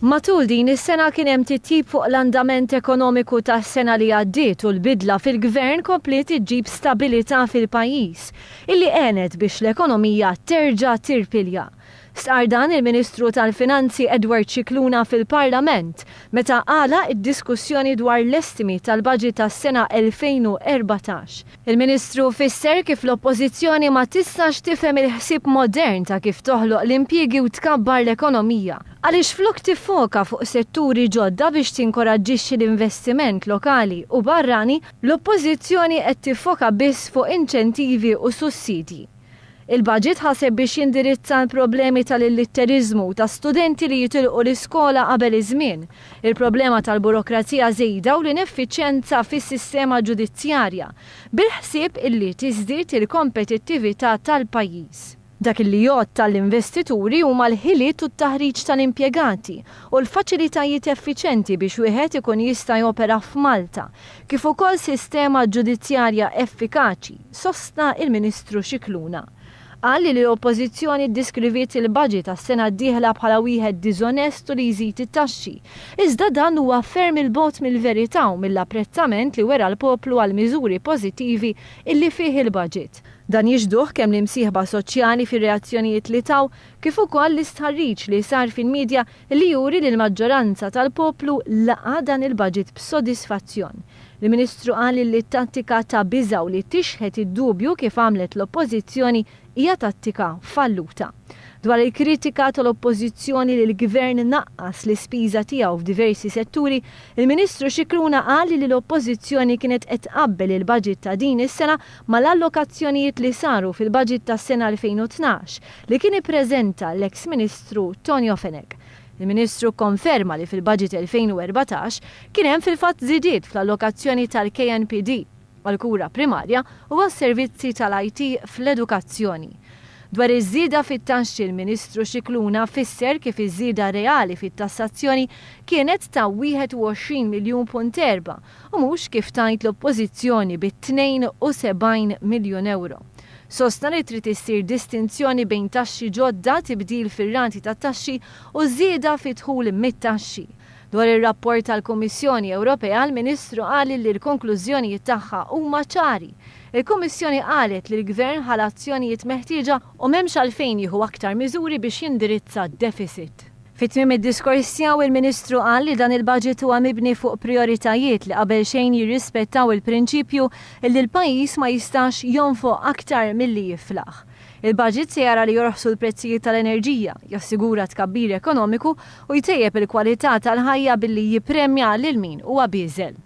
Matul din is-sena kien hemm titjib fuq l-andament ekonomiku tas-sena li għaddiet u l-bidla fil-Gvern kompliet iġġib stabilità fil-pajjiż, illi għenet biex l-ekonomija terġa' tirpilja. Stqarr dan il-Ministru tal-Finanzi Edward Scicluna fil-Parlament meta għalaq id-diskussjoni dwar l-estimi tal-baġit għas-sena 2014. Il-Ministru fisser kif l-Oppożizzjoni ma tistax tifhem il-ħsieb modern ta' kif toħloq l-impjiegi u tkabbar l-ekonomija. Għaliex flok tiffoka fuq setturi ġodda biex tinkoraġġixxi l-investiment lokali u barrani, l-Oppożizzjoni qed tiffoka biss fuq inċentivi u sussidji. Il-baġit ħaseb biex jindirizza l-problemi tal-illitteriżmu u ta' studenti li jitilqu l-iskola qabel iż-żmien, il-problema tal-burokrazija żejda u l-ineffiċjenza fis-sistema ġudizzjarja, bil-ħsieb illi tiżdied il-kompetittività tal-pajjiż. Dak illi jgħodd għall-investituri huma l-ħiliet u t-taħriġ tal-impjegati u l-faċilitajiet effiċenti biex wieħed ikun jista' jopera f'Malta, kif ukoll sistema ġudizzjarja effikaċi, sostna il-Ministru Scicluna. Qal li l-Oppożizzjoni ddiskriviet il-budget għas-sena d-dieħla bħala wieħed diżonest u li jżid it-taxxi, iżda dan huwa ferm 'il bogħod mill-verità u mill-apprezzament li wera l-poplu għall-miżuri pożittivi illi fih il-budget. Dan jixhduh kemm l-imsieħba soċjali fir-reazzjonijiet li taw kif ukoll l-istħarriġ li sar fil-midja li juri li l-maġġoranza tal-poplu laqa' dan il-budget b'sodisfazzjon. Il-Ministru qal illi t-tattika ta' biża' u li tixħet id-dubju kif għamlet l-Oppożizzjoni hija tattika falluta. Dwar il-kritika tal-Oppożizzjoni li l-Gvern naqqas l-ispiża tiegħu f'diversi setturi, il-Ministru Scicluna qal li l-Oppożizzjoni kienet qed tqabbel il-budget ta' din is-sena mal-allokazzjonijiet li saru fil-budget tas-sena 2012 li kien ippreżenta l-eks Ministru Tonio Fenech. Il-Ministru kkonferma li fil-budget 2014 kien hemm fil-fatt żidiet fl-allokazzjoni tal-KNPD għall-kura primarja u għas-servizzi tal-IT fl-edukazzjoni. Dwar iż-żieda fit-taxxi l-Ministru Scicluna fisser kif iż-żieda reali fit-tassazzjoni kienet ta' 21 miljun punt erba' u mhux kif tgħid l-Oppożizzjoni bi 72 miljun ewro. Sostna li trid issir distinzjoni bejn taxxi ġodda, tibdil fir-rati tat-taxxi u żieda fid-dħul mit-taxxi. Dwar ir-rapport tal-Kummissjoni Ewropea, l-Ministru qal li l-konklużjonijiet tagħha huma ċari. Il-Kummissjoni qalet li l-Gvern ħa l-azzjonijiet meħtieġa u m'hemmx għalfejn jieħu aktar miżuri biex jindirizza d-deficit. Fi tmiem id-diskors tiegħu il-Ministru qal li dan il-budget huwa mibni fuq prijoritajiet li qabel xejn jirrispettaw il-prinċipju li l-pajjiż ma jistax jonfoq aktar milli jiflaħ. Il-budget se jara li jorħsu l-prezzijiet tal-enerġija, jassigura tkabbir ekonomiku u jtejjeb il-kwalità tal-ħajja billi jippremja lil min huwa bieżel.